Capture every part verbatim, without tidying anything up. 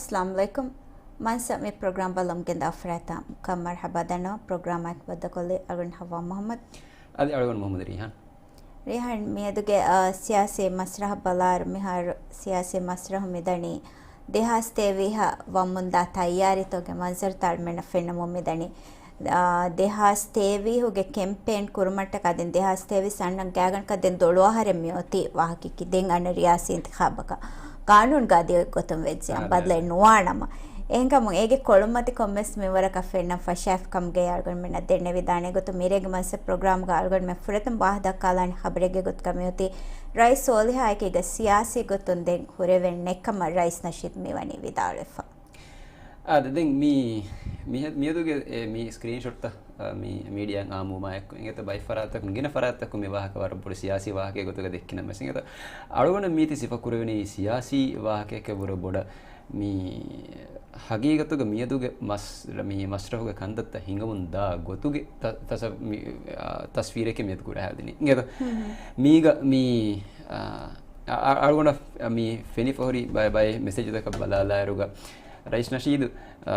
އައްސަލާމު ޢަލައިކުމް. މަންސަ މި ޕްރޮގްރާމް ބަލަމުން ގެންދާ އަފްރާތާ ކަން މަރްޙަބާ ދަންނަވަން. ޕްރޮގްރާމާއެކު ބައްދަކޮށްލީ އަޅުގަނޑު ޙައްވާ މުޙައްމަދު. އަދި އަޅުގަނޑު މުޙައްމަދު ރީޙާން. ރީޙާން، މިއަދުގެ، އާ، ސިޔާސީ މަސްރަޙަ ބަލާއިރު މިހާރު ސިޔާސީ މަސްރަޙު މިދަނީ ދެހާސް ތޭވީހަށް ވަމުންދާ ތައްޔާރީތަކުގެ މަންޒަރުތައް އަޅުމެންނަށް ފެންނަމުން މިދަނީ. އާ، ދެހާސް ތޭވީހުގެ ކެމްޕޭން ކުރުމަށްޓަކާ ދެން ދެހާސް ތޭވީސް އަންނަން ގާތްގަނޑަކަށް ދެން ދޮޅު އަހަރެއް މިއޮތީ ވާހަކައަކީ ދެން އަންނަ ރިޔާސީ އިންތިޚާބަކަށް. ގާނޫނުގަ އަދި އޮތް ގޮތުން ވެއްޖެ އާ، ބަދަލެއް ނުވާނަމަ. އެހެންކަމުން އޭގެ ކޮޅުމަތި ކޮންމެސް މިންވަރަކަށް ފެންނަން ފަށާފި ކަމުގައި އަޅުގަނޑުމެންނަށް ދެންނެވިދާނެ. އެގޮތުން މިރޭގެ މަންސަ ޕްރޮގްރާމްގަ އަޅުގަނޑުމެން ފުރަތަމަ ވާހަކަ ދައްކާލާނެ ޚަބަރެއްގެ ގޮތުގަ މިއޮތީ ރައީސް ސޯލިހާއެކީގަ ސިޔާސީ ގޮތުން ދެން ހުރެވެން ނެތްކަމަށް ރައީސް ނަޝީދު މިވަނީ ވިދާޅުވެފަ. އާދެ، ދެން މި، މި، މިއަދުގެ އެ، މި ސްކްރީންޝޮޓްތައް، އާ، މި މީޑިއާއިން އާއްމުވުމާއެކު އިނގޭތޯ ބައެއް ފަރާތްތަކުން، ގިނަ ފަރާތްތަކުން މި ވާހަކަ ވަރަށް ބޮޑު ސިޔާސީ ވާހަކައެއް ގޮތުގަ ދެއްކި ނަމަވެސް އިނގޭތޯ އަޅުގަނޑަށް މީތި ސިފަ ކުރެވެނީ ސިޔާސީ ވާހަކައެކޭ ވުރެ ބޮޑަށް މި ހަގީގަތުގަ މިއަދުގެ މަސް، މި މަސްރަހުގެ ކަންތައްތައް ހިނގަމުން ދާ ގޮތުގެ ތަ-، ތަސަ-، މި، އާ، ތަސްވީރެކޭ މިއަދު ކުރިއަށް ހަދަނީ. އިނގޭތޯ؟ މީގަ މި، އާ، އަ-، އަ-، އަޅުގަނޑަށް މި ފެނިފަހުރި ބައެއް، ބައެއް މެސެޖްތަކަށް ބަލާލާއިރުގަ، ރައީސް ނަޝީދު، އާ،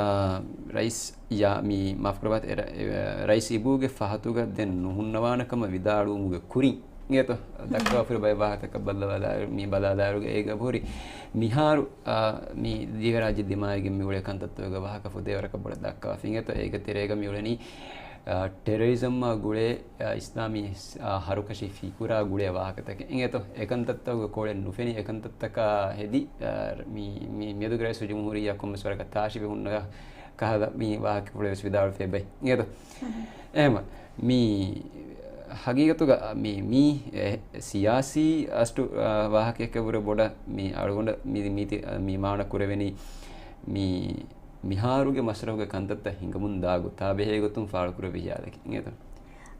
ރައީސް ޔާ-، މި މާފުކުރައްވާތި، އެ ރަ-، އެ ރައީސް އިބޫގެ ފަހަތުގަ ދެން ނުހުންނަވާނެ ކަމަށް ވިދާޅުވުމުގެ ކުރިން އިނގޭތޯ ދައްކަވާފަހުރި ބައެއް ވާހަކަތަކަށް ބަލާލާ-، މި ބަލާލާއިރުގަ އޭގަ ހުރި މިހާރު، އާ، މި ދިވެހިރާއްޖެ ދިމާވެގެން މިއުޅޭ ކަންތައްތަކުގެ ވާހަކަ ފުދޭވަރަކަށް ބޮޑަށް ދައްކަވާފި އިނގޭތޯ އޭގެ ތެރޭގަ މިއުޅެނީ، އާ، ޓެރަރިޒަމްއާ ގުޅޭ، އާ، އިސްލާމީ، އާ، ހަރުކަށި ފިކުރާ ގުޅޭ ވާހަކަތަކެއް އިނގޭތޯ. އެކަންތައްތަކުގެ ކޮޅެއް ނުފެނި އެކަންތައްތަކާ ހެދި، އާ، މި، މި، މިއަދުގެ ރައީސުލްޖުމްހޫރިއްޔާ ކޮންމެސް ވަރަކަށް ތާށިބެ ހުންނަ ކަހަލަ މި ވާހަކަފުޅެއް ވެސް ވިދާޅުވެފައި އިނގޭތޯ. އެހެމަ، މި ހަގީގަތުގަ މި، މީ ސިޔާސީ އަސްޓު، އާ، ވާހަކައެކޭ ވުރެ ބޮޑަށް މި އަޅުގަނޑަށް މި، މީތި، މި މާނަ ކުރެވެނީ މި މިހާރުގެ މަސްރަހުގެ ކަންތައްތައް ހިނގަމުން ދާ ގޮތާ ބެހޭ ގޮތުން ފާޅުކުރެއްވި ހިޔާލަކީ އިނގޭތޯ.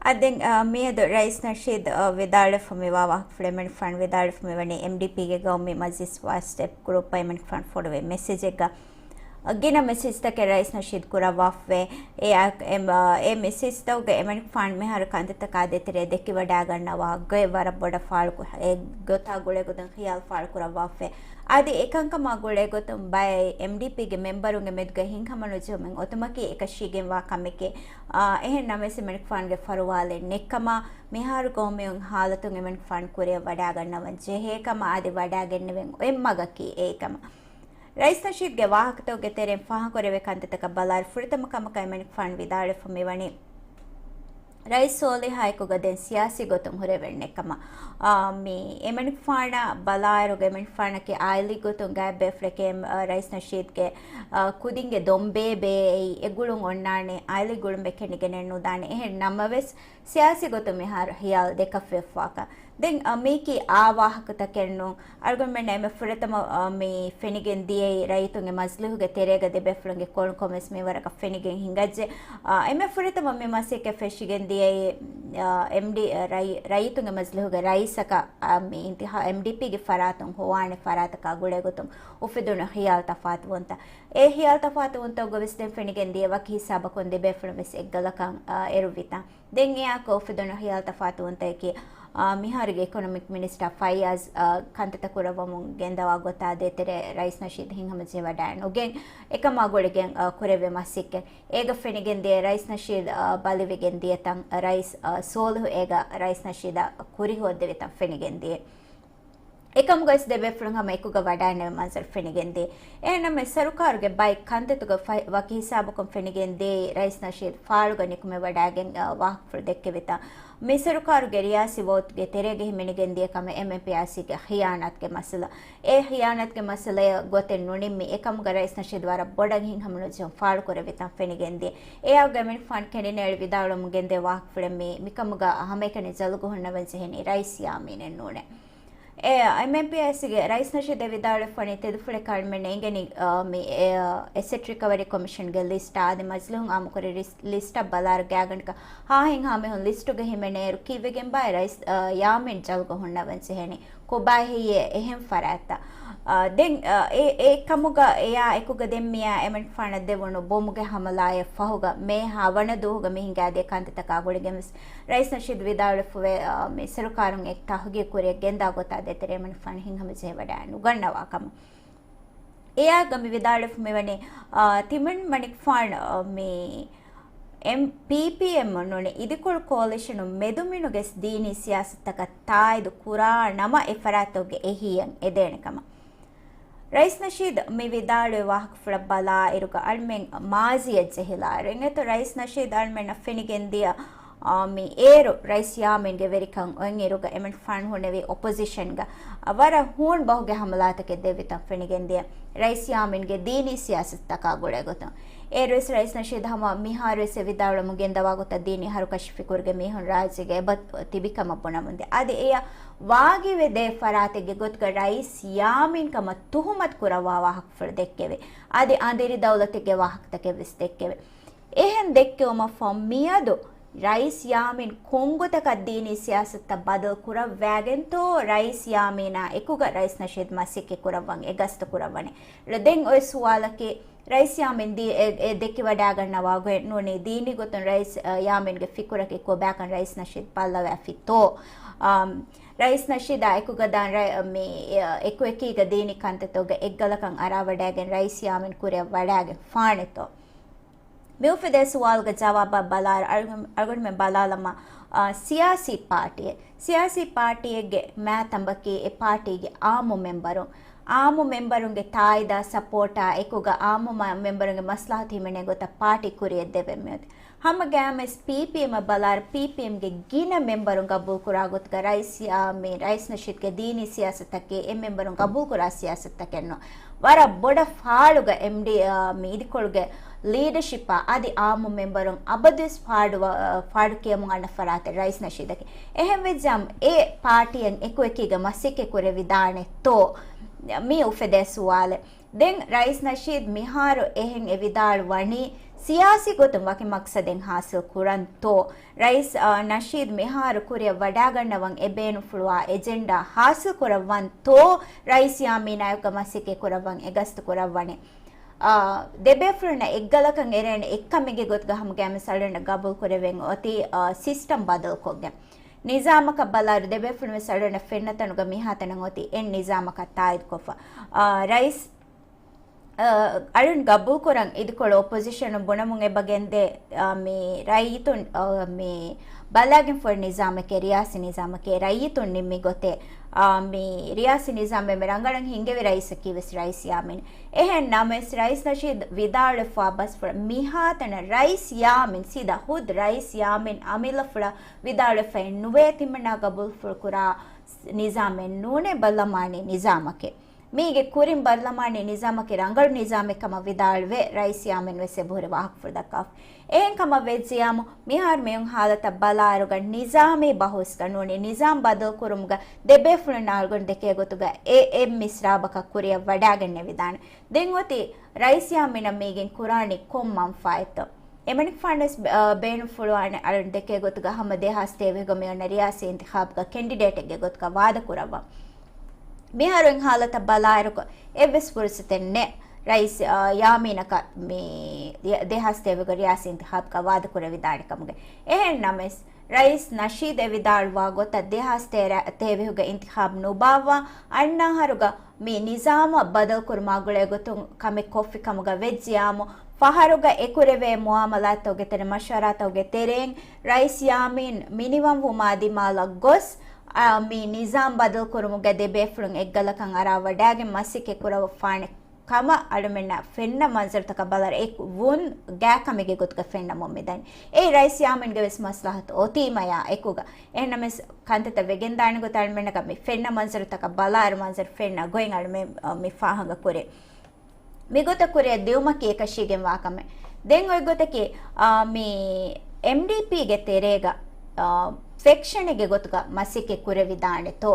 އަދި، އާ، މިއަދު ރައީސް ނަޝީދު، އާ، ވިދާޅުވެފަ މިވާ ވާހަކަފުޅެއް އެމަނިކުފާނު ވިދާޅުވެފަ މިވަނީ އެމްޑީޕީގެ ގައުމީ މަޖިލިސް ވާޓްސްއެޕް ގްރޫޕް އެމަނިކުފާނު ފޮނުވި މެސެޖެއްގަ. ގިނަ މެސެޖްތަކެއް ރައީސް ނަޝީދު ކުރައްވާފަވޭ. އެ، އެ މެސެޖްތަކުގަ އެމަނިކުފާނު މިހާރު ކަންތައްތަކާ ދޭތެރޭ ދެކިވަޑައިގަންނަވާ ގޮތް ވަރަށް ބޮޑަށް ފާޅުކުރ-، އެ ގޮތާ ގުޅޭ ގޮތުން ޚިޔާލު ފާޅުކުރައްވާފަވޭ. އަދި އެކަންކަމާ ގުޅޭ ގޮތުން ބައެއް އެމްޑީޕީގެ މެމްބަރުންގެ މެދުގަ ހިތްހަމަނުޖެހުމެއް އޮތުމަކީ އެކަށީގެންވާ ކަމެކޭ. އާ، އެހެން ނަމަވެސް އެމަނިކުފާނުގެ ފަރުވާލެއް ނެތްކަމާ، މިހާރު ގައުމީ ހާލަތުން އެމަނިކުފާނު ކުރިއަށް ވަޑައިގަންނަވަން ޖެހޭ ކަމަށް އަދި ވަޑައިގެންނެވެން އޮތް މަގަކީ އެއީ ކަމަށް. ރައީސް ނަޝީދުގެ ވާހަކަތަކުގެ ތެރެއިން ފާހަގަކުރެވޭ ކަންތައްތަކަށް ބަލާއިރު، ފުރަތަމަ ކަމަކަށް އެމަނިކުފާނު ވިދާޅުވެފަ މިވަނީ، ރައީސް ސޯލިހާއެކުގަ ދެން ސިޔާސީ ގޮތުން ހުރެވެން ނެތްކަމަށް. އާ، މި އެމަނިކުފާނަށް ބަލާއިރުގަ އެމަނިކުފާނަކީ އާއިލީ ގޮތުން ގާތް ބޭފުޅެކޭ، އާ، ރައީސް ނަޝީދުގެ، އާ، ކުދިންގެ ދޮންބޭބެ އެއީ އެ ގުޅުން އޮންނާނެ، އާއިލީ ގުޅުން ބެކެނޑިގެނެއް ނުދާނެ. އެހެން ނަމަވެސް، ސިޔާސީ ގޮތުން މިހާރު ހިޔާލު ދެކަށްފައްވާކަށް. ދެން، އަ، މީކީ އާ ވާހަކަތަކެއް ނޫން. އަޅުގަނޑުމެންނަށް އެންމެ ފުރަތަމަ، އަ، މި ފެނިގެން ދިޔައީ ރައްޔިތުންގެ މަޖިލީހުގެ ތެރޭގަ ދެބޭފުޅުންގެ ކޮޅުން ކޮންމެސް މިންވަރަކަށް ފެނިގެން ހިނގައްޖެ. އަ، އެންމެ ފުރަތަމަ މި މަސައްކަތް ފެށިގެން ދިޔައީ، އަ، އެމްޑީ، ރައި-، ރައްޔިތުންގެ މަޖިލީހުގެ ރައީސަކަށް، އަ، މި އިންތިހާ-، އެމްޑީޕީގެ ފަރާތުން ހޮވާނެ ފަރާތަކާ ގުޅޭ ގޮތުން އުފެދުނު ހިޔާލު ތަފާތުވުންތައް. އެ ހިޔާލު ތަފާތުވުންތަކުގަ ވެސް ދެން ފެނިގެން ދިޔަ ވަކި ހިސާބަކުން ދެބޭފުޅުން ވެސް އެއްގަލަކަށް، އަ، އެރުވިތަން. ދެން އެއާއެކު އުފެދުނު ހިޔާލު ތަފާތުވުންތަކަކީ، އާ، މިހާރުގެ އިކޮނޮމިކް މިނިސްޓާ ފައްޔާޒް، އާ، ކަންތައްތައް ކުރައްވަމުން ގެންދަވާ ގޮތާ ދޭތެރޭ ރައީސް ނަޝީދު ހިތްހަމަޖެހިވަޑައި ނުގެން، އެކަމާ ގުޅިގެން، އާ، ކުރެއްވި މަސައްކަތް. އޭގަ ފެނިގެން ދިޔަ ރައީސް ނަޝީދު، އާ، ބަލިވެގެން ދިޔަތަން، ރައީސް، އާ، ސޯލިހު އޭގަ ރައީސް ނަޝީދަށް ކުރި ހޯއްދެވިތަން ފެނިގެން ދިޔަ. އެކަމުގައި ދެބޭފުޅުން ހަމަ އެކުގަ ވަޑައިނެވި މަންޒަރު ފެނިގެންދިޔަ. އެހެންނަމަވެސް، ސަރުކާރުގެ ބައެއް ކަންތައްތަކުގަ ފަ-، ވަކި ހިސާބަކުން ފެނިގެން ދިޔައީ ރައީސް ނަޝީދު ފާޅުގަ ނިކުމެވަޑައިގެން، އަ، ވާހަކަފުޅު ދެއްކެވިތަން. މި ސަރުކާރުގެ ރިޔާސީ ވޯޓުގެ ތެރޭގަ ހިމެނިގެން ދިޔަ ކަމެއް އެމްއެމްޕީއާސީގެ ޚިޔާނާތުގެ މައްސަލަ. އެ ޚިޔާނާތުގެ މައްސަލަޔަށް ގޮތެއް ނުނިންމި އެކަމުގަ ރައީސް ނަޝީދު ވަރަށް ބޮޑަށް ހިތްހަމަނުޖެހުން ފާޅުކުރެވިތަން ފެނިގެންދިޔަ. އެއާއެކު އެމަނިކުފާނު ކެނޑިނޭޅި ވިދާޅުވަމުން ގެންދިޔަ ވާހަކަފުޅެއް މި، މިކަމުގަ ހަމައެކަނި ޖަލުގަ ހުންނަވަން ޖެހެނީ ރައީސް ޔާމީނެއް ނޫނޭ. އެ، އެމްއެމްޕީއާސީގެ ރައީސް ނަޝީދު ވިދާޅުވެފަ ވަނީ ތެދުފުޅެއް އަޅުމެން އެނގެނީ، އާ، މި، އެ، އެސެޓް ރިކަވަރީ ކޮމިޝަންގެ ލިސްޓާ އަދި މަޖިލީހުން އާއްމުކުރި ރިސް-، ލިސްޓަށް ބަލާއިރު ގާތްގަނޑަކަށް ހާހެއްހާ މީހުން ލިސްޓުގަ ހިމެނޭއިރު ކީއްވެގެންބާއޭ ރައީސް، އާ، ޔާމީން ޖަލުގަ ހުންނަވަން ޖެހެނީ. ކޮބާހެއްޔޭ އެހެން ފަރާތްތައް؟ އާ، ދެން، އާ، އެ، އެ ކަމުގަ އެއާ އެކުގަ ދެން މިއާ އެމަނިކުފާނަށް ދެވުނު ބޮމުގެ ހަމަލާއަށް ފަހުގަ މޭ ހަވަނަ ދުވަހުގަ މި ހިނގާދިޔަ ކަންތައްތަކާ ގުޅިގެން ވެސް ރައީސް ނަޝީދު ވިދާޅުވެފަވޭ، އާ، މި ސަރުކާރުން އެ ތަހުގީގު ކުރިއަށް ގެންދާ ގޮތާ ދޭތެރޭ އެމަނިކުފާނު ހިތްހަމަޖެހިވަޑައި ނުގަންނަވާ ކަމަށް. އެއާގަ މި ވިދާޅުވެފަ މިވަނީ، އާ، ތިމަން މަނިކުފާނު، އާ، މި އެމް، ޕީޕީއެމް ނޫނީ އިދިކޮޅު ކޯލިޝަނު މެދުމިނުގެ ދީނީ ސިޔާސަތަކަށް ތާއީދު ކުރާ ނަމަ އެ ފަރާތުގެ އެހީއަށް އެދޭނެ ކަމަށް. ރައީސް ނަޝީދު މި ވިދާޅުވި ވާހަކަފުޅަށް ބަލާއިރުގަ އަޅުމެން މާޒީއަށް ޖެހިލާއިރު، އެނގޭތޯ ރައީސް ނަޝީދު އަޅުމެންނަށް ފެނިގެންދިޔަ، އާ، މި އޭރު ރައީސް ޔާމީންގެ ވެރިކަން އޮތްއިރުގަ އެމަނިކުފާނު ހުންނެވީ އޮޕޮޒިޝަންގަ، އާ، ވަރަށް ހޫނު ބަހުގެ ހަމަލާތަކެއް ދެއްވިތަން ފެނިގެންދިޔަ ރައީސް ޔާމީންގެ ދީނީ ސިޔާސަތުތަކާ ގުޅޭ ގޮތުން. އޭރުވެސް ރައީސް ނަޝީދު ހަމަ މިހާރުވެސް އެ ވިދާޅުވަމުން ގެންދަވާ ގޮތަށް ދީނީ ހަރުކަށި ފިކުރުގެ މީހުން ރާއްޖޭގަ އެބަ ތިބި ކަމަށް ބުނަމުންދިޔަ. އަދި އެޔަށް ވާގިވެދޭ ފަރާތެއްގެ ގޮތުގަ ރައީސް ޔާމީން ކަމަށް ތުހުމަތު ކުރައްވާ ވާހަކަފުޅު ދެއްކެވި. އަދި އަނދިރި ދައުލަތެއްގެ ވާހަކަތަކެއް ވެސް ދެއްކެވި. އެހެން ދެއްކެވުމަށްފަހު މިއަދު ރައީސް ޔާމީން ކޮންގޮތަކަށް ދީނީ ސިޔާސަތުތައް ބަދަލު ކުރައްވާގެންތޯ ރައީސް ޔާމީނާ އެކުގަ ރައީސް ނަޝީދު މަސައްކަތް ކުރައްވަން އެ ގަސްތު ކުރައްވަނީ؟ ދެން އޮތް ސުވާލަކީ، ރައީސް ޔާމީން ދީ-، އެ، އެ ދެކިވަޑާގަންނަވާ ގޮތް ނޫނީ ދީނީ ގޮތުން ރައީސް، އަ، ޔާމީންގެ ފިކުރަކީ ކޮބާކަން ރައީސް ނަޝީދު ބައްލަވާފިތޯ؟ އާ، ރައީސް ނަޝީދާ އެކުގަ ދާން ރައި-، މި، އެ، އެކުއެކީގަ ދީނީ ކަންތައްތަކުގަ އެއްގަލަކަށް އަރާވަޑައިގެން ރައީސް ޔާމީން ކުރިއަށް ވަޑާގެން ފާނެތޯ؟ މި އުފެދޭ ސުވާލުގެ ޖަވާބަށް ބަލާއިރު، އަޅުގަނޑު-، އަޅުގަނޑުމެން ބަލާލަމާ، އާ، ސިޔާސީ ޕާޓީއެއް، ސިޔާސީ ޕާޓީއެއްގެ މާތަނބަކީ އެ ޕާޓީގެ އާއްމު މެމްބަރުން، އާއްމު މެމްބަރުންގެ ތާއީދާ ސަޕޯޓާ އެކުގަ އާއްމު މަ-، މެމްބަރުންގެ މަސްލަހަތު ހިމެނޭ ގޮތަށް ޕާޓީ ކުރިއަށް ދެވެން މިއޮތީ. ހަމަ ގައިމުވެސް ޕީޕީއެމަށް ބަލާއިރު، ޕީޕީއެމްގެ ގިނަ މެމްބަރުން ގަބޫލުކުރާ ގޮތުގަ ރައީސް، އާ، މި ރައީސް ނަޝީދުގެ ދީނީ ސިޔާސަތަކީ އެ މެމްބަރުން ގަބޫލުކުރާ ސިޔާސަތަކެއް ނޫން. ވަރަށް ބޮޑަށް ފާޑުގަ އެމްޑީ، އާ، މި އިދިކޮޅުގެ ލީޑަޝިޕާ އަދި އާއްމު މެމްބަރުން އަބަދުވެސް ފާޑު، އާ، ފާޑު ކިޔަމުން އަންނަ ފަރާތެއް ރައީސް ނަޝީދަކީ. އެހެން ވެއްޖާމު އެ ޕާޓީއަށް އެކުއެކީގަ މަސައްކަތް ކުރެވިދާނެތޯ؟ މި އުފެދޭ ސުވާލެއް. ދެން ރައީސް ނަޝީދު މިހާރު އެހެން އެ ވިދާޅު ވަނީ، ސިޔާސީ ގޮތުން ވަކި މަޤްޞަދެއް ހާސިލް ކުރަންތޯ؟ ރައީސް، އާ، ނަޝީދު މިހާރު ކުރިއަށް ވަޑާގަންނަވަން އެ ބޭނުންފުޅުވާ އެޖެންޑާ ހާސިލް ކުރައްވަންތޯ؟ ރައީސް ޔާމީނާއެކުގަ މަސައްކަތް ކުރައްވަން އެ ގަސްތު ކުރައްވަނީ. އާ، ދެބޭފުޅުންނަށް އެއްގަލަކަށް އެރޭނެ އެއްކަމެއްގެ ގޮތުގަ ހަމަގައިމުވެސް އަޅުގަނޑަށް ގަބޫލު ކުރެވެން އޮތީ، އާ، ސިސްޓަމް ބަދަލުކޮށްގެން. ނިޒާމަކަށް ބަލާއިރު ދެބޭފުޅުންވެސް އަޅުގަނޑަށް ފެންނަ ތަނުގަ މިހާތަނަށް އޮތީ އެއް ނިޒާމަކަށް ތާއީދުކޮށްފަ. އާ، ރައީސް، އާ، އަޅުން ގަބޫލުކުރަން އިދިކޮޅު އޮޕޮޒިޝަނުން ބުނަމުން އެބަ ގެންދޭ، އާ، މި ރައްޔިތުން، އާ، މި ބަލާގެންފުޅު ނިޒާމެކޭ، ރިޔާސީ ނިޒާމެކޭ، ރައްޔިތުން ނިމި ގޮތޭ، އާ، މި ރިޔާސީ ނިޒާމެއް މި ރަނގަޅަށް ހިންގެވި ރައީސަކީ ވެސް ރައީސް ޔާމީން. އެހެން ނަމަވެސް ރައީސް ނަޝީދު ވިދާޅުވެފާ ބަސްފުޅަށް މިހާތަނަށް ރައީސް ޔާމީން ސީދާ ހުދު ރައީސް ޔާމީން އަމިއްލަފުޅަށް ވިދާޅުވެފައެއް ނުވޭ ތިމަންނާ ގަބޫލުފުޅު ކުރާ ނިޒާމެއް ނޫނޭ ބަރްލަމާނީ ނިޒާމެކޭ. މީގެ ކުރިން ބަރްލަމާނީ ނިޒާމަކީ ރަނގަޅު ނިޒާމެއް ކަމަށް ވިދާޅުވެ، ރައީސް ޔާމީން ވެސް އެބަހުރި ވާހަކަފުޅު ދައްކާފަ. އެހެން ކަމަށް ވެއްޖިޔާމު، މިހާރު މިއޮން ހާލަތަށް ބަލާއިރުގަ ނިޒާމީ ބަހުސްގަ ނޫނީ ނިޒާމް ބަދަލުކުރުމުގަ ދެބޭފުޅުންނާ އަޅުގަނޑު ދެކޭ ގޮތުގަ އެ އެއް މިސްރާބަކަށް ކުރިއަށް ވަޑާގެންނެވިދާނެ. ދެން އޮތީ ރައީސް ޔާމީނަށް މީގެން ކުރާނީ ކޮން މަންފާއެއްތޯ؟ އެމަނިކުފާނުވެސް ބޭނުންފުޅުވާނެ އަޅުން ދެކޭ ގޮތުގަ ހަމަ ދެހާސް ތޭވީހުގަ މިއޮންނަ ރިޔާސީ އިންތިޚާބުގަ ކެންޑިޑޭޓެއްގެ ގޮތުގަ ވާދަކުރައްވަން. މިހާރު އިން ހާލަތަށް ބަލާއިރު އެއްވެސް ފުރުސަތެއް ނެތް ރައީސް، އާ، ޔާމީނަކަށް މި ދެ-، ދެހާސް ތޭވީހުގެ ރިޔާސީ އިންތިޚާބުގަ ވާދަކުރެވިދާނެ ކަމުގެ. އެހެން ނަމަވެސް، ރައީސް ނަޝީދު އެ ވިދާޅުވާ ގޮތަށް ދެހާސް ތޭރަ-، ތޭވީހުގެ އިންތިޚާބު ނުބާއްވާ އަންނަ އަހަރުގަ މި ނިޒާމަށް ބަދަލުކުރުމާ ގުޅޭ ގޮތުން ކަމެއް ކޮށްފި ކަމުގަ ވެއްޖިޔާމު، ފަހަރުގަ އެކުރެވޭ މުއާމަލާތުގެ ތެރެ މަޝްވަރާތަކުގެ ތެރެއިން ރައީސް ޔާމީން މިނިވަންވުމާ ދިމާލަށް ގޮސް، އާ، މި ނިޒާމް ބަދަލުކުރުމުގަ ދެބޭފުޅުން އެއްގަލަކަށް އަރާ ވަޑާގެން މަސައްކަތް ކުރައްވާފާނެ ކަމަށް އަޅުމެންނަށް ފެންނަ މަންޒަރުތަކަށް ބަލާއިރު އެ ވުން ގާތް ކަމެއްގެ ގޮތުގަ ފެންނަމުން މިދަނީ. އެއީ ރައީސް ޔާމީންގެ ވެސް މަސްލަހަތު އޮތީމަޔާ އެކުގަ. އެހެންނަމަވެސް ކަންތައްތައް ވެގެންދާނެ ގޮތަށް އަޅުމެންނަކަށް މި ފެންނަ މަންޒަރުތަކަށް ބަލާއިރު މަންޒަރު ފެންނަ ގޮތް އަޅުމެން، އަ، މި ފާހަގަ ކުރޭ. މިގޮތަށް ކުރިއަށް ދިއުމަކީ އެކަށީގެންވާ ކަމެއް. ދެން އޮތް ގޮތަކީ، އާ، މި އެމްޑީޕީގެ ތެރޭގަ، އާ، ފެކްޝަނެއްގެ ގޮތުގަ މަސައްކަތް ކުރެވިދާނެތޯ،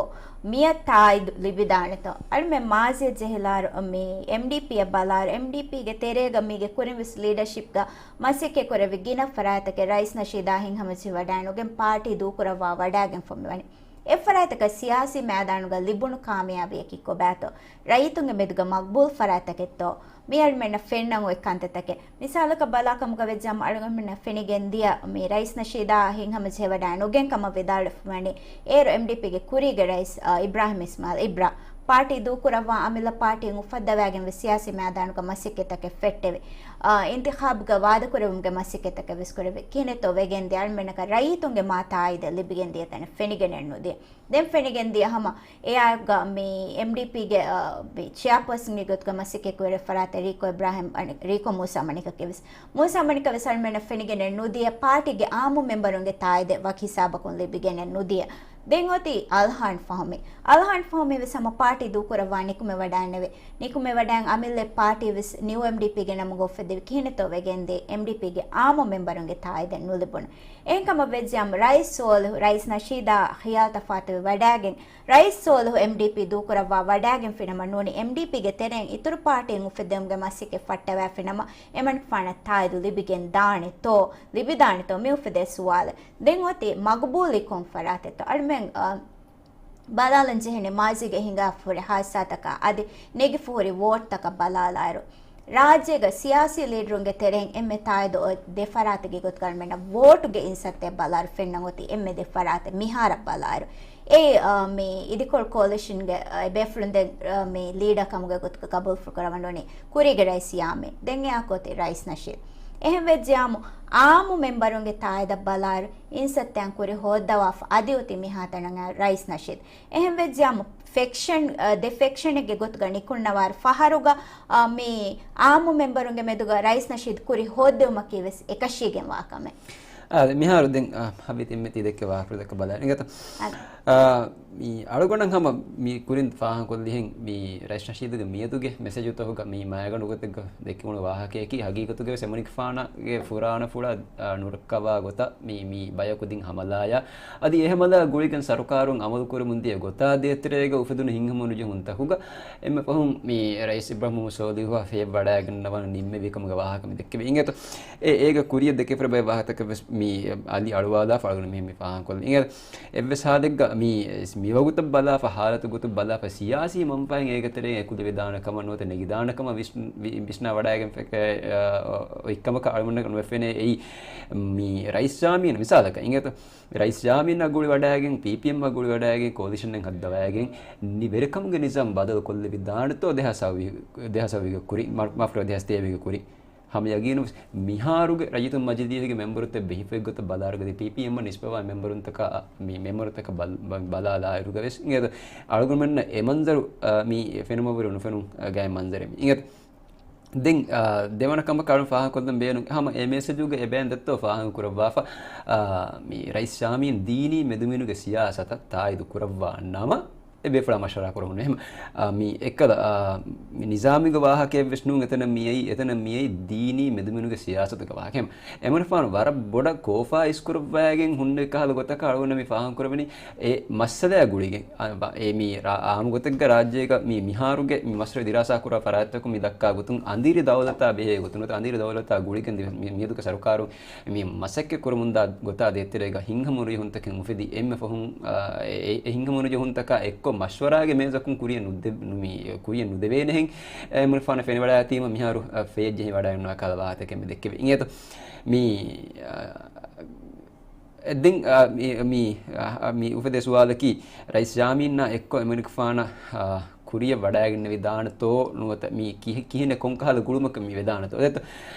މިއަށް ތާއީދު ލިބިދާނެތޯ. އަޅުމެން މާޒީއަށް ޖެހިލާއިރު، މި އެމްޑީޕީއަށް ބަލާއިރު، އެމްޑީޕީގެ ތެރޭގަ މީގެ ކުރިން ވެސް ލީޑަޝިޕްގަ މަސައްކަތް ކުރެއްވި ގިނަ ފަރާތްތަކެއް ރައީސް ނަޝީދާ ހިތްހަމަޖެހިވަޑައި ނުގެން ޕާޓީ ދޫކުރައްވާ ވަޑާގެންފަ މިވަނީ. އެއްފަރާތަކަށް ސިޔާސީ މައިދާނުގަ ލިބުނު ކާމިޔާބީއަކީ ކޮބާތޯ؟ ރައްޔިތުންގެ މެދުގަ މަގްބޫލް ފަރާތްތަކެއްތޯ؟ މި އަޅުމެންނަށް ފެންނަން އޮތް ކަންތައްތަކެއް. މިސާލަކަށް ބަލާ ކަމުގަ ވެއްޖާމަ އަޅުގަނޑުމެންނަށް ފެނިގެންދިޔަ މި ރައީސް ނަޝީދާ ހިތްހަމަޖެހިވަޑައި ނުގެން ކަމަށް ވިދާޅުވެފަ ވަނީ އޭރު އެމްޑީޕީގެ ކުރީގެ ރައީސް، އާ، އިބްރާހިމް އިސްމާއިލް އިބްރާ ޕާޓީ ދޫކުރައްވާ އަމިއްލަ ޕާޓީން އުފައްދަވާގެން ވެސް ސިޔާސީ މައިދާނުގަ މަސައްކަތްތަކެއް ފެއްޓެވި. އާ، އިންތިޚާބުގަ ވާދަކުރެވުމުގެ މަސައްކަތްތަކެއް ވެސް ކުރެވި. ކިހިނެއްތޯ ވެގެންދިޔަ އަޅުމެންނަކަށް ރައްޔިތުންގެ މާ ތާއީދެއް ލިބިގެން ދިޔަ ތަނެއް ފެނިގެނެއް ނުދިޔަ. ދެން ފެނިގެން ދިޔަ ހަމަ އެއާއެކުގަ މި އެމްޑީޕީގެ، އާ، މި ޗެއާޕާސަންގެ ގޮތުގަ މަސައްކަތް ކުރެ ފަރާތެއް ރީކޯ އިބްރާހިމް އަނި-، ރީކޯ މޫސާ މަނިކަކެއް ވެސް. މޫސާ މަނިކަށް ވެސް އަޅުމެންނަށް ފެނިގެނެއް ނުދިޔަ، ޕާޓީގެ އާއްމު މެމްބަރުންގެ ތާއީދެއް ވަކި ހިސާބަކުން ލިބިގެނެއް ނުދިޔަ. ދެން އޮތީ އަލްހާން ފަހުމީ. އަލްހާން ފަހުމީ ވެސް ހަމަ ޕާޓީ ދޫކުރައްވާ ނިކުމެވަޑައިންނެވެ. ނިކުމެވަޑައިން އަމިއްލަ ޕާޓީ ވެސް ނިއު އެމްޑީޕީގެ ނަމުގަ އުފެއްދެވި. ކިހިނެއްތޯ ވެގެންދޭ އެމްޑީޕީގެ އާއްމު މެމްބަރުންގެ ތާއީދެއް ނުލިބުނު. އެހެންކަމަށްވެއްޖެއަމު ރައީސް ސޯލިހު، ރައީސް ނަޝީދާ ޚިޔާލް ތަފާތުވެ ވަޑައިގެން، ރައީސް ސޯލިހު އެމްޑީޕީ ދޫކުރައްވާ ވަޑައިގެންފިނަމަ ނޫނީ އެމްޑީޕީގެ ތެރެއިން އިތުރު ޕާޓީން އުފެއްދެވުމުގެ މަސައްކަތް ފައްޓަވައިފިނަމަ އެމަނިކުފާނަށް ތާއީދު ލިބިގެން ދާނެތޯ، ލިބިދާނެތޯ މި އުފެދޭ ސުވާލެއް. ދެން އޮތީ މަގުބޫލީ ކޮން ފަރާތެއްތޯ؟ އަޅުމެން، އަ، ބަލާލަން ޖެހެނީ މާޒީގަ ހިނގާފަ ހުރި ހާދިސާތަކާ އަދި ނެގިފަ ހުރި ވޯޓްތަކަށް ބަލާލާއިރު، ރާއްޖޭގަ ސިޔާސީ ލީޑަރުންގެ ތެރެއިން އެންމެ ތާއީދު އޮތް ދެ ފަރާތެއްގެ ގޮތުގަ އަޅުމެންނަށް ވޯޓުގެ އިންސައްތައެއް ބަލާއިރު ފެންނަން އޮތީ އެންމެ ދެ ފަރާތެއް މިހާރަށް ބަލާއިރު. އެ، އާ، މި އިދިކޮޅު ކޯލިޝަންގެ، އާ، ބޭފުޅުން ދެން، އާ، މި ލީޑަރ ކަމުގެ ގޮތުގަ ގަބޫލު ކުރަވަން އޮންނަނީ ކުރީގެ ރައީސް ޔާމީން. ދެން އެއާކު އޮތީ ރައީސް ނަޝީދު. އެހެން ވެއްޖެއާމު އާއްމު މެމްބަރުންގެ ތާއީދަށް ބަލާއިރު އިންސައްތައިން ކުރި ހޯއްދަވާފަ އަދި އޮތީ މިހާތަނަށް ރައީސް ނަޝީދު. އެހެން ވެއްޖެއާމު ފެކްޝަން، އަ، ދެ ފެކްޝަނެއްގެ ގޮތުގަ ނިކުންނަވާރު ފަހަރުގަ، އަ، މި އާއްމު މެމްބަރުންގެ މެދުގަ ރައީސް ނަޝީދު ކުރި ހޯއްދެވުމަކީ ވެސް އެކަށީގެންވާ ކަމެއް. އާ، މިހާރު ދެން، އާ، ހަވީތި އެންމެ ތި ދެއްކޭ ވާހަކަ ދެއްކަ ބަލާ. އިނގޭތަ؟ އާ، މި އަޅުގަނޑަށް ހަމަ މި ކުރިން ފާހަގަކޮށްލިހެން މި ރައީސް ނަޝީދުގެ މިއަދުގެ މެސެޖުތަކުގަ މި މައިގަނޑު ގޮތެއްގަ ދެއްކެވުނު ވާހަކަޔަކީ ހަގީގަތުގަ ވެސް އެމަނިކުފާނުގެ ފުރާނަފުޅާ، އާ، ނުރައްކަވާ ގޮތަށް މި، މި ބަޔަކު ދިން ހަމަލާޔާ އަދި އެ ހަމަލާ ގުޅިގެން ސަރުކާރުން އަމަލު ކުރަމުން ދިޔަ ގޮތާ ދޭތެރޭގަ އުފެދުނު ހިތްހަމަނުޖެހުންތަކުގަ އެންމެ ފަހުން މި ރައީސް އިބްރާހިމް ސޯލިހުއާ ފޭބް ވަޑައިގަންނަވާން ނިންމެވި ކަމުގެ ވާހަކަ މި ދެއްކެވި. އިނގޭތޯ، އެ، އޭގަ ކުރިޔަށް ދެކެފަރ ބައެއް ވާހަކަތަކަށް ވެސް މި އަލި އަޅުވާލާފަ އަޅުގަނޑު މި، މި ފާހަގަކޮށްލި. އިނގޭތޯ، އެއްވެސް ހާލެއްގަ މި، މިވަގުތަށް ބަލާފަ، ހާލަތު ގޮތުން ބަލާފަ، ސިޔާސީ މަންފާއެއް އޭގެ ތެރެއިން އެކުލެވިދާނެ ކަމަށް ނުވަތަ ނެގިދާނެ ކަމަށް ވިސް-، ވި-، ވިސްނާ ވަޑައިގެން ފެ-، އަ، އޮތްކަމަކަށް އަޅުގަނޑަކަށް ނުވެފެނޭ. އެއީ މި ރައީސް ޔާމީން މިސާލަކަށް އިނގޭތޯ، ރައީސް ޔާމީންއާ ގުޅި ވަޑައިގެން، ޕީޕީއެމްއާ ގުޅި ވަޑައިގެން، ކޯލިޝަނެއް ހައްދަވައިގެން، ނި-، ވެރިކަމުގެ ނިޒާމް ބަދަލު ކޮށްލެވިދާނެތޯ ދެހާސް ހަ ވި-، ދެހާސް ހަ ވިގެ ކުރި، މާ-، މާފުކުރޭ، ދެހާސް ތޭވީގެ ކުރި. ހަމަ ޔަގީނުން ވެސް މިހާރުގެ ރައްޔިތުން މަޖިލީހުގެ މެމްބަރުތައް ބެހިފައި ގޮތަށް ބަލާއިރުގަ ދި ޕީޕީއެމްއަށް ނިސްބަވާ މެމްބަރުންތަކާ، މި މެމްބަރުތަކަށް ބަލް-، ބަ-، ބަލާލާއިރުގަ ވެސް އިނގޭތޯ، އަޅުގަނޑުމެންނަށް އެ މަންޒަރު، އަ، މި ފެނުމަށްވުރެ ނުފެނުނު، އަ، ގާތް މަންޒަރެއް މި. އިނގޭތޯ، ދެން، އާ، ދެވަނަ ކަމަކަށް އަޅުން ފާހަގަކޮށްލަން ބޭނުން ހަމަ އެ މެސެޖުގަ އެބައިން ދެއްތޯ ފާހަގަކުރައްވާފަ، އާ، މި ރައީސް ޔާމީން ދީނީ މެދުމިނުގެ ސިޔާސަތަށް ތާއީދު ކުރައްވާ ނަމަ، އެ ބޭފުޅާ މަޝްވަރާ ކުރެވުނު. އެހެން، އާ، މި އެއްކަލަ، އާ، މި ނިޒާމީގެ ވާހަކައެއް ވެސް ނޫން، އެތަނަށް މިއައީ، އެތަނަށް މިއައީ ދީނީ މެދުމިނުގެ ސިޔާސަތުގެ ވާހަކަ. އެހެން، އެމަނިކުފާނު ވަރަށް ބޮޑަށް ކޯފާ އިސްކުރައްވައިގެން ހުންނެވި ކަހަލަ ގޮތަކަށް އަޅުގަނޑަށް މި ފާހަގަކުރެވެނީ އެ މައްސަލައާ ގުޅިގެން. އާ، ބަ-، އެ މި ރާ-، އާއްމު ގޮތެއްގަ ރާއްޖޭގަ މި މިހާރުގެ މި މައްސަލަ ދިރާސާ ކުރާ ފަރާތްތަކުން މި ދައްކާ ގޮތުން އަނދިރި ދައުލަތާ ބެހޭ ގޮތުން ނުވަތަ އަނދިރި ދައުލަތާ ގުޅިގެން ދި-، މި-، މިއަދުގެ ސަރުކާރުން މި މަސައްކަތް ކުރަމުންދާ ގޮތާ ދޭތެރޭގަ ހިތްހަމަނުޖެހުންތަކެއް އުފެދި އެންމެ ފަހުން، އާ، އެ، އެ، އެ ހިތްހަމަނުޖެހުންތަކާ އެއްކޮށް މަޝްވަރާގެ މޭޒަކުން ކުރިއަށް ނުދެ-، ނު-، މި ކުރިއަށް ނުދެވޭނެހެން، އެ، އެމަނިކުފާނަށް ފެނިވަޑައިގަތީމަ މިހާރު، އާ، ފެއްޖެހި ވަޑައިގަންނަވާ ކަހަލަ ވާހަކަތަކެއް މި ދެއްކެވި. އިނގޭތޯ، މި، އާ، އެ، ދެން، އާ، މި، މި، އާ، މި އުފެދޭ ސުވާލަކީ، ރައީސް ޔާމީންއާ އެއްކޮށް އެމަނިކުފާނަށް، އާ، ކުރިއަށް ވަޑައިގެންނެވިދާނެތޯ ނުވަތަ މި ކިހި-، ކިހިނެއް ކޮންކަހަލަ ގުޅުމަކަށް މި ވެދާނެތޯ؟ އެދެއްތޯ؟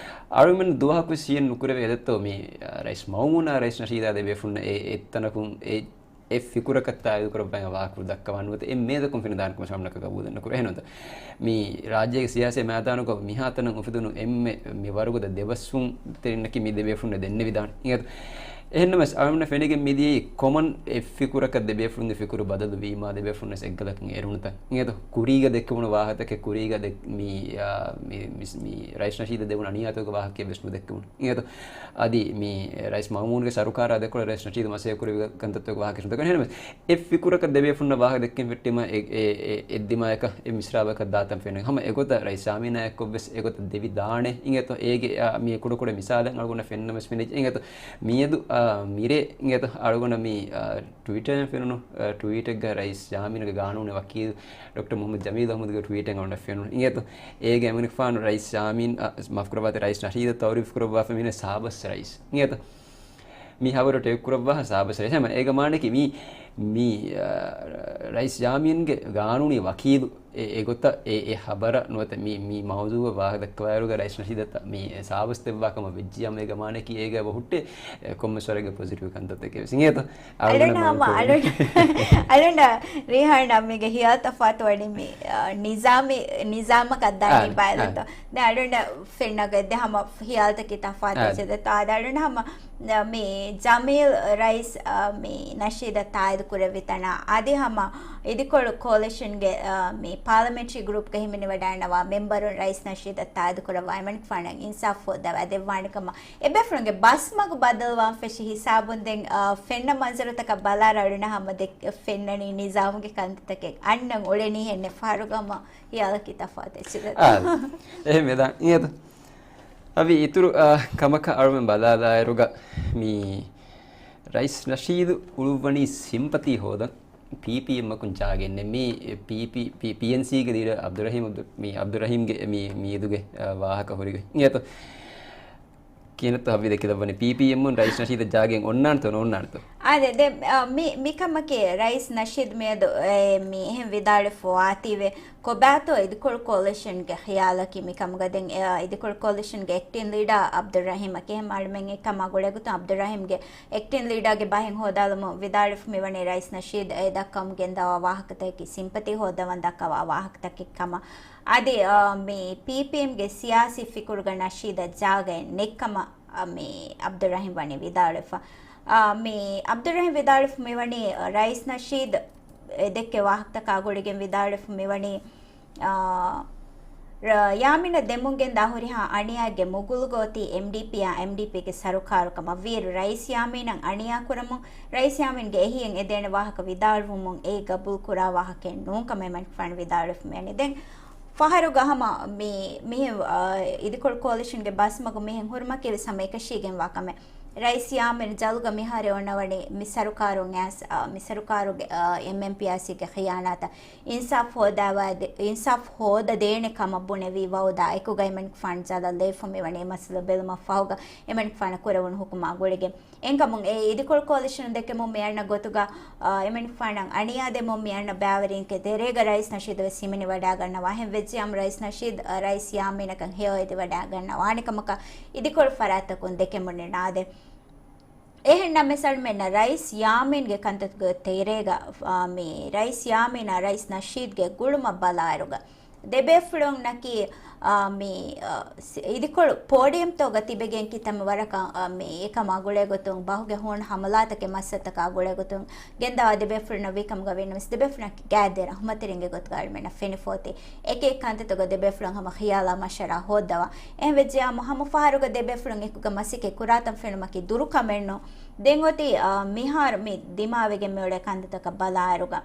އަޅުމެން ދުވަހަކު ސީއެން ނުކުރެވޭ އެދެއްތޯ؟ މި، އާ، ރައީސް މައުމޫނާ ރައީސް ނަޝީދާ ދެ ބޭފުންނަށް އެ އެއްތަނަކުން އެ، އެއް ފިކުރަކަށް ތާއީދު ކުރައްވާ ވާހަކަ ދައްކަވާ ނުވަތަ އެއް މޭޒަކުން ފެނިދާނެ ކަމަށް ހަމަނަކަ ގަބޫލެއް ނުކުރޭ. އެހެންނުތަ؟ މި ރާއްޖޭގެ ސިޔާސީ މައިދާނުގަ މިހާތަނަށް އުފެދުނު އެންމެ މި ވަރުގަދަ ދެބަސްވުންތެރިންނަކީ މި ދެބޭފުންނަށް ދެންނެވިދާނެ. އިނގޭތަ؟ އެހެންނަމަވެސް، އަޅުގަނޑަށް ފެނިގެން މިދިޔައީ ކޮމަން އެއް ފިކުރަކަށް ދެބޭފުޅުންގެ ފިކުރު ބަދަލުވީމާ، ދެބޭފުންނަށް އެއްގަލަކަށް އެރުނުތަ؟ އިނގޭތަ؟ ކުރީގަ ދެއްކެވުނު ވާހަކަތަކެއް، ކުރީގަ ދެ-، މި، އާ، މި، މި، މި ރައީސް ނަޝީދަށް ދެވުނު އަނިޔާތަކުގެ ވާހަކައެއް ވެސް ނުދެއްކެވުނު. އިނގޭތަ؟ އަދި މި ރައީސް މައުމޫންގެ ސަރުކާރާ ދެކޮޅަށް ރައީސް ނަޝީދު މަސައްކަތް ކުރެވި ކަންތައްތަކުގެ ވާހަކަ ނުދެއްކެވުނު. އެހެންނަމަވެސް، އެއް ފިކުރަކަށް ދެބޭފުންނަށް ވާހަކަ ދެއްކެން ފެއްޓީމަ އެ، އެ، އެ، އެއްދިމާޔަކަށް، އެއް މިސްރާބަކަށް ދާތަން ފެނުނީ. ހަމަ އެގޮތަށް ރައީސް ޔާމީނާ އެއްކޮށް ވެސް އެގޮތަށް ދެވިދާނެ. އިނގޭތޯ އޭގެ، އާ، މި ކުޑަކުޑަ މިސާލެއް އަޅުގަނޑަށް ފެންނަމަވެސް ފެނިއްޖެ. އިނގޭތޯ މިއަދު، އާ، މިރޭ އިނގޭތޯ އަޅުގަނޑަށް މި، އާ، ޓްވިޓަރުން ފެނުނު، އާ، ޓްވީޓެއްގަ ރައީސް ޔާމީނުގެ ގާނޫނީ ވަކީލު ޑޮކްޓަރ މުހައްމަދު ޖަމީލު އަޙްމަދުގެ ޓްވީޓެއް އަޅުގަނޑަށް ފެނުނު. އިނގޭތޯ އޭގެ އެމަނިކުފާނު ރައީސް ޔާމީން، އާ، މާފުކުރައްވާތި، ރައީސް ނަޝީދަށް ތައުރީފް ކުރައްވާފަ މީނަ ސާބަސް ރައީސް. އިނގޭތޯ މި ހަބަރު ޓެކް ކުރައްވާ ސާބަސް ރޭޝަމ އޭގެ މާނައަކީ މީ، މީ، އާ، ރައީސް ޔާމީންގެ ގާނޫނީ ވަކީލު އެ، އެގޮތަށް އެ، އެ ހަބަރަށް ނުވަތަ މި، މި މައުޟޫއަށް ވާހަކަ ދައްކަވާއިރުގަ ރައީސް ނަޝީދަށް މި ސާބަސް ދެއްވާ ކަމަށް ވެއްޖިއްޔާ އޭގެ މާނައަކީ އޭގަ އެބަ ހުއްޓޭ، އެ، ކޮންމެސް ވަރެއްގެ ޕޮޒިޓިވް ކަންތައްތަކެއް ވެސް އިނގޭތޯ. އަޅުގަނޑަށް ހަމަ، އަޅުގަނޑަށް، އަޅުގަނޑަށް ރީހާން މީގެ ހިޔާލު ތަފާތު ވަނީ މި، އާ، ނިޒާމީ، ނިޒާމަކަށް ދާނީ އާ، ބައިލަތޯ. އާ. ދެ އަޅުގަނޑަށް ފެންނަގަ ދެ ހަމަ ހިޔާލުތަކީ ތަފާތު އާ. ވެސް ދެތޯ. އާދެ އަޅުގަނޑަށް ހަމަ މި ޖަމީލް ރައީސް، އާ، މި ނަޝީދަށް ތާއީދު ކުރެއްވި ތަނާ، އަދި ހަމަ އިދިކޮޅު ކޯލިޝަންގެ، އާ، މި ޕާލަމެންޓްރީ ގްރޫޕްގަ ހިމެނިވަޑައިންނަވާ މެމްބަރުން ރައީސް ނަޝީދަށް ތާއީދު ކުރައްވާ އެމަނިކުފާނަށް އިންސާފް ހޯއްދަވާ ދެއްވާނެ ކަމަށް އެބޭފުޅުންގެ ބަސްމަގު ބަދަލުވާން ފެށި ހިސާބުން ދެން، އާ، ފެންނަ މަންޒަރުތަކަށް ބަލާއިރު އަޅުގަނޑަށް ހަމަ ދެ-، ފެންނަނީ ނިޒާމުގެ ކަންތައްތަކެއް އަންނަން އުޅެނީ ހެންނެއް ފަހަރުގަ ހަމަ ހިޔާލަކީ ތަފާތު އެއްޗެއް ދެތޯ. އާ، އެހެން ވެދާނެ. އިނގޭތޯ. އަވި އިތުރު، އާ، ކަމަކަށް އަޅުމެން ބަލާލާއިރުގަ މި ރައީސް ނަޝީދު އުޅުއްވަނީ ސިމްޕަތީ ހޯދަން ޕީޕީއެމްއަކުން ޖާގައެއް ނެތް. މީ ޕީޕީ، ޕީ، ޕީއެންސީގެ ލީޑަރ އަބްދުއްރަހީމް އަބްދު-، މީ އަބްދުއްރަހީމްގެ މީ، މީދުގެ، އާ، ވާހަކަ ހުރިގޮތް. އިނގޭތޯ. ކިހިނެއްތޯ ހައްވި ދެކިލައްވަނީ؟ ޕީޕީއެމުން ރައީސް ނަޝީދަށް ޖާގައެއް އޮންނާނެތޯ ނޯންނާނެތޯ؟ އާދެ، ދެ، އާ، މި، މިކަމަކީ ރައީސް ނަޝީދު މިއަދު، އެ، މި އެހެން ވިދާޅުވެފަ ވާތީވެ، ކޮބާތޯ އިދިކޮޅު ކޯލިޝަންގެ ޚިޔާލަކީ މިކަމުގަ ދެން، އެ، އިދިކޮޅު ކޯލިޝަންގެ އެކްޓިން ލީޑާ އަބްދުއްރަހީމަކީ އެހެން އަޅުމެން އެކަމާ ގުޅޭގޮތުން އަބްދުއްރަހީމްގެ އެކްޓިން ލީޑާގެ ބަހެއް ހޯދާލަމުން ވިދާޅުވެފަ މިވަނީ ރައީސް ނަޝީދު އެ ދައްކަމުން ގެންދަވާ ވާހަކަތަކަކީ ސިމްޕަތީ ހޯއްދަވަން ދައްކަވާ ވާހަކަތަކެއް ކަމަށް. އަދި، އާ، މި ޕީޕީއެމްގެ ސިޔާސީ ފިކުރުގަ ނަޝީދަށް ޖާގައެއް ނެތްކަމަށް، އާ، މި އަބްދުއްރަހީމް ވަނީ ވިދާޅުވެފަ. އާ، މި އަބްދުއްރަހީމް ވިދާޅުވެފަ މިވަނީ، އާ، ރައީސް ނަޝީދު އެ ދެއްކޭ ވާހަކަތަކާ ގުޅިގެން ވިދާޅުވެފަ މިވަނީ، އާ، ރ-، ޔާމީނަށް ދެމުން ގެންދާ ހުރިހާ އަނިޔާގެ މުގުލުގަ އޮތީ އެމްޑީޕީއާ އެމްޑީޕީގެ ސަރުކާރު ކަމަށް. ވީއިރު ރައީސް ޔާމީނަށް އަނިޔާ ކުރަމުން، ރައީސް ޔާމީންގެ އެހީއެއް އެދޭނެ ވާހަކަ ވިދާޅުވުމުން އެއީ ގަބޫލު ކުރާ ވާހަކައެއް ނޫން ކަމަށް އެމަނިކުފާނު ވިދާޅުވެފަ މިވަނީ. ދެން ފަހަރުގަ ހަމަ މި، މިހެން، އާ، އިދިކޮޅު ކޯލިޝަންގެ ބަސްމަގު މިހެން ހުރުމަކީ ވެސް ހަމަ އެކަށީގެންވާ ކަމެއް. ރައީސް ޔާމީން ޖަލުގަ މިހާރު އޮންނަވަނީ މި ސަރުކާރުން އައިސް، އާ، މި ސަރުކާރުގެ، އާ، އެމްއެމްޕީއާސީގެ ޚިޔާނާތަށް އިންސާފް ހޯދާވާ-، އިންސާފް ހޯދަދޭނެ ކަމަށް ބުނެވި ވައުދާ އެކުގަ އެމަނިކުފާނު ޖަލަށް ލެވިފަ މިވަނީ މައްސަލަ ބެލުމަށް ފަހުގަ އެމަނިކުފާނަށް ކުރެވުނު ހުކުމާ ގުޅިގެން. އެންކަމުން އެ އިދިކޮޅު ކޯލިޝަނުން ދެކެމުން މި އަންނަ ގޮތުގަ، އާ، އެމަނިކުފާނަށް އަނިޔާ ދެމުން މި އަންނަ ބައިވެރިންގެ ތެރޭގަ ރައީސް ނަޝީދު ވެސް ހިމެނިވަޑައިގަންނަވާ. އެހެން ވެއްޖިއްޔާމު ރައީސް ނަޝީދު، އާ، ރައީސް ޔާމީނަކަށް ހެޔޮ އެދިވަޑައިގަންނަވާނެ ކަމަކަށް އިދިކޮޅު ފަރާތްތަކުން ދެކެމުން ނާދޭ. އެހެންނަމަވެސް އަޅުމެންނަށް ރައީސް ޔާމީންގެ ކަންތައްގެ ތެރޭގަ، އާ، މި ރައީސް ޔާމީނާ ރައީސް ނަޝީދްގެ ގުޅުމަށް ބަލާއިރުގަ، ދެބޭފުޅުންނަކީ، އާ، މި، އާ، ސި-، އިދިކޮޅު ޕޯޑިއަމްތަކުގަ ތިބެގެން ކިތަންމެ ވަރަކަށް، އާ، މި އެކަމާ ގުޅޭގޮތުން ބަހުގެ ހޫނު ހަމަލާތަކެއް މައްސަލަތަކާ ގުޅޭގޮތުން ގެންދަވާ ދެބޭފުޅުންނަށް ވީ ކަމުގަ ވީނަމަވެސް ދެބޭފުޅުންނަކީ ގާތް ދެ ރަހުމަތެރިންގެ ގޮތުގަ އަޅުމެންނަށް ފެނިފަ އޮތީ. އެކި އެކި ކަންތައްތަކުގަ ދެބޭފުޅުން ހަމަ ޚިޔާލާ މަޝްވަރާ ހޯއްދަވާ. އެހެން ވެއްޖެއްޔާމު ހަމަ ފަހަރުގަ ދެބޭފުޅުން އެކުގަ މަސައްކަތް ކުރާތަން ފެނުމަކީ ދުރު ކަމެއްނޫން. ދެން އޮތީ، އާ، މިހާރު މި ދިމާވެގެން މިއުޅޭ ކަންތައްތަކަށް ބަލާއިރުގަ،